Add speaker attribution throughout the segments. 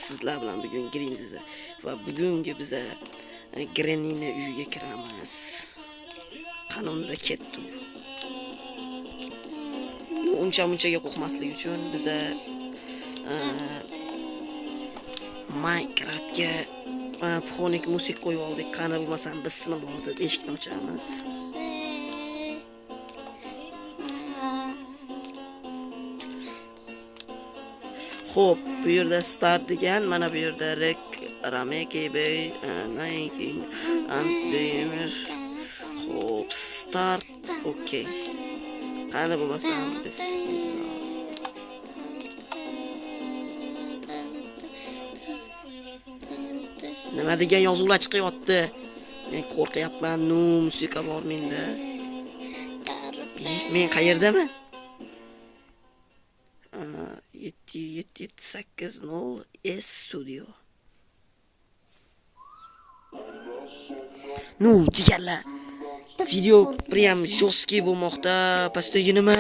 Speaker 1: Sizlar bilan bugun Grimziz va bugungi biza Grannyni uyiga kiramiz. Qani unda ketdi u. Uncha munchaga qo'rqmaslik uchun biza Minecraftga фоник musiqa qo'yib oldik. Qani bo'lmasam bismillah deb eshikni ochamiz. Xo'p, bu yerda start degan, mana bu yerda rek Rameki Bey, Nike and Demir. Xo'p, start, okey. Qani bo'lmasam bismillah. Nima degan yozuvlar chiqyapti? Men qo'rqyapman. Ну, musiqa bor menda. Men qayerdaman? 7 7 8 0 S Studio. Ну, jigarlar. Video прям жесткий bo'lmoqda. Pastdagi nima?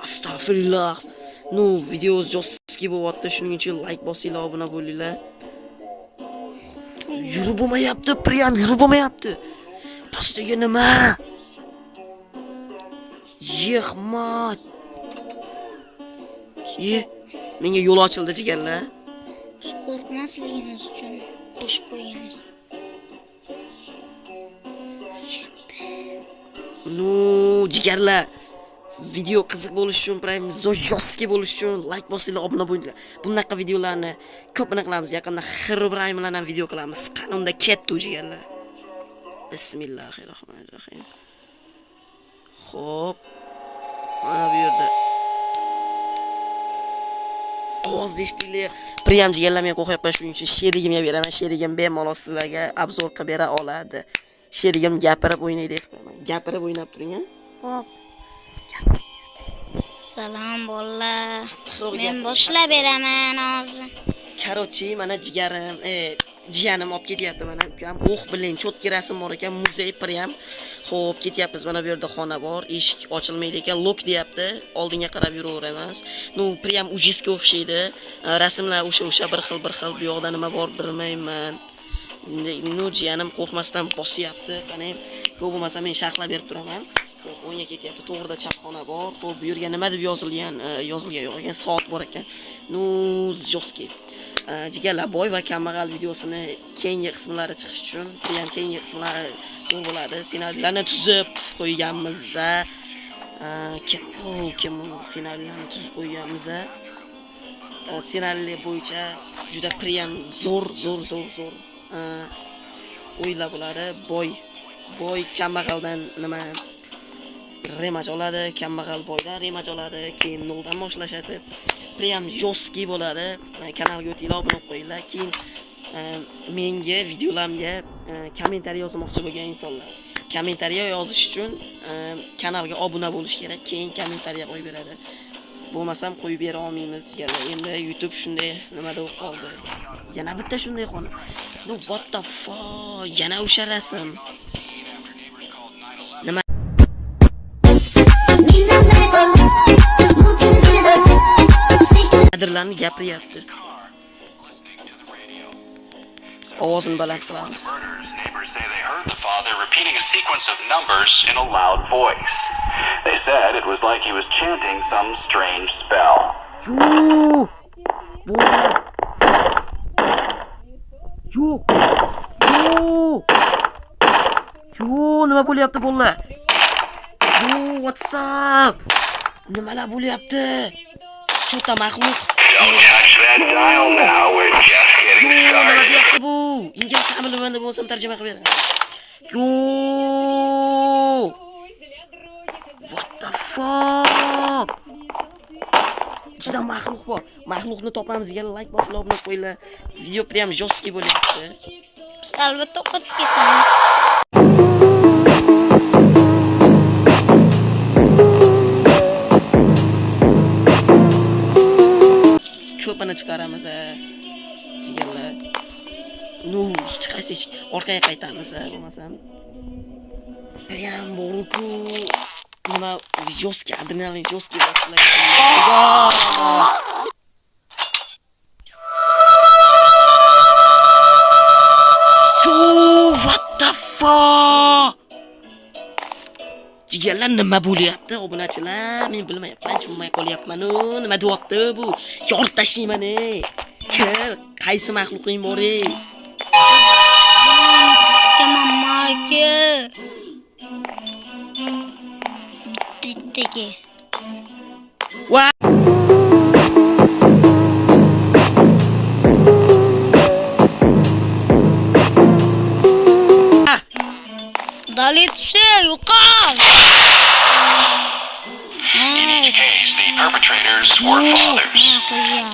Speaker 1: Astagfirullah. Ну, video жесткий bo'lyapti. Shuning uchun like bosinglar, obuna bo'linglar. Yurib bo'lmayapti, прям yurib bo'lmayapti. Pastdagi nima? Yehmat. Ye, menga yo'l ochildi, jigarlar.
Speaker 2: Biz qo'rqmasligimiz uchun qo'shib qo'yganmiz.
Speaker 1: Ну, jigarlar, video qiziq bo'lishi uchun, prime жесткий bo'lishi uchun like bosinglar, obuna bo'linglar. Bunaqa videolarni ko'pini qilamiz. Yaqinda Herobrine bilan ham video qilamiz. Qani unda ketdi, jigarlar. Bismillahirrohmanirrohim. Xo'p. Mana bu yerda ovozni eshitinglar. Prям jigarlar, men qo'rqyapman, shuning uchun sherigimga beraman. Sherigim bemalol sizlarga обзор qilib bera oladi. Sherigim gapirib o'ynaydi deb qo'yaman. Gapirib o'ynab turing, a?
Speaker 2: Hop. Salom bolalar.
Speaker 1: Qattiqroq
Speaker 2: Men
Speaker 1: gapir.
Speaker 2: boshlab beraman hozir.
Speaker 1: Короче, mana jigarim, jiyanim olib ketyapti mana ukam. Oh, biling, чёткий rasm bor ekan, muzey prям. Xo'p, ketyapmiz. Mana bu yerda xona bor. Eshik ochilmaydi ekan, lock deyapti. Oldinga qarab yuraveramiz. Ну, прям ужас ga o'xshaydi. Rasmlar o'sha bir xil bir xil. Bu yoqda nima bor bilmayman. Ну, jiyanim qo'rqmasdan bosyapti. Qani, ko'p bo'lmasa men sharhlab berib turaman. Xo'p, o'ngga ketyapti. To'g'rida chap xona bor. Xo'p, bu yerga nima deb yozilgan? Yozilgan yo'q ekan, soat bor ekan. Ну, жесткий. Jigarlar, boy va kambag'al videosini keyingi qismlari chiqish uchun, prям keyingi qismlari zo'r bo'ladi. Ssenariylarni tuzib qo'yganmiz. Kim u, kim u ssenariylarni tuzib qo'yganmiz. Ssenariylar bo'yicha juda prям zo'r, zo'r, zo'r, zo'r o'yinlar bo'ladi. Boy kambag'aldan nima revenge oladi, kambag'al boydan revenge oladi, keyin noldan boshlashadi. Prям жесткий bo'ladi. Kanalga o'tinglar, obuna bo'lib qo'yinglar. Keyin menga videolarimga kommentariy yozmoqchi bo'lgan insonlar kommentariya yozish uchun kanalga obuna bo'lish kerak, keyin kommentariya qo'yib beradi. Bo'lmasam qo'yib bera olmaymiz. Yana endi YouTube shunday nimada bo'lib qoldi. Yana bitta shunday xona. Ну, what the fuck? Yana o'sha rasm. Nima nimadirlarni gapiryapti. Ovozini baland qilamiz.
Speaker 3: Murders, neighbors say they heard the father repeating a sequence of numbers in a loud voice. They said it was like he was chanting some strange spell.
Speaker 1: Yo'q. Bo'ldi. Yo'q. Yo'q. Yo'q, nima bo'lyapti, bolalar? Yo'q, what's up? Nimalar bo'lyapti? Чё-то maxluq.
Speaker 3: Don't touch that dial now. We're just getting
Speaker 1: Yo'q, nima
Speaker 3: started.
Speaker 1: deyapti bu? Inglizcha bilmayman deb bo'lsam tarjima qilib beraman. Yo'q. What the fuck? Juda maxluq bor. Maxluqni topamiz. Yana like bosib, obuna qo'yinglar. Video прям жесткий bo'lyapti.
Speaker 2: Biz albatta qochib ketamiz.
Speaker 1: Ko'pini chiqaramiz, a. Jigarlar. Ну, hech qaysi eshik orqaga qaytamiz, a, bo'lmasam. Prям boruku. Nima жесткий, adrenalin жесткий bosdilar. Xudo! Fuck? Jigarlar, nima bo'lyapti, obunachilar? Men bilmayapman, tushunmay qolyapman. U nima deyapti bu? Yorib tashlayman, ey. Kir, qaysi maxluqing bor, ey?
Speaker 2: Sikkaman maki. Bittagi.
Speaker 1: Va
Speaker 2: Удалить все, yo'qol.
Speaker 3: In each case, the perpetrators were fathers.
Speaker 2: Ha, qo'ygan.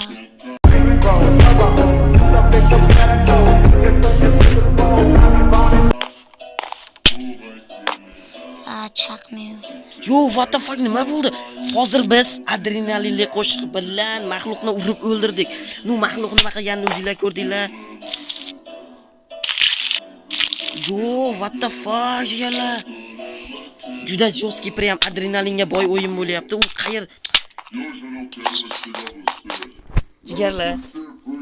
Speaker 2: Ha, chaqmayo.
Speaker 1: Yo, what the fuck, nima bo'ldi? Hozir biz adrenalinli qo'shiq bilan maxluqni urib o'ldirdik. Ну, maxluq nima qilganini o'zinglar ko'rdinglar. Yo, what the fuck, jigarlar. Juda жесткий, прям adrenalinga boy o'yin bo'lyapti. U qayer? Jigarlar.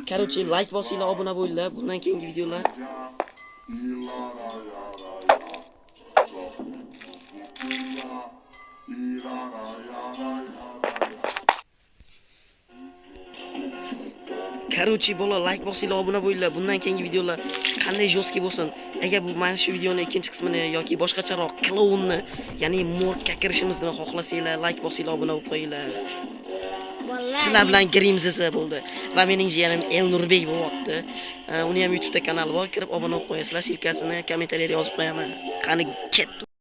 Speaker 1: Короче, like bosinglar, obuna bo'linglar. Bundan keyingi videolar. Короче, bola, like bosinglar, obuna bo'linglar. Bundan keyingi videolar qanday жесткий bo'lsin. Agar bu mana shu videoni ikkinchi qismini yoki boshqacharoq klounni, ya'ni morgga kirishimizni xohlasanglar, like bosinglar, obuna bo'lib qo'yinglar.
Speaker 2: Bolalar.
Speaker 1: Sizlar bilan Grimz esa bo'ldi. Va mening jiyanim Elnurbek bo'lyapti. Uni ham YouTube'da kanali bor, kirib obuna bo'lib qo'yasizlar. Ссылка sini kommentariyada yozib qo'yaman. Qani, ketdi.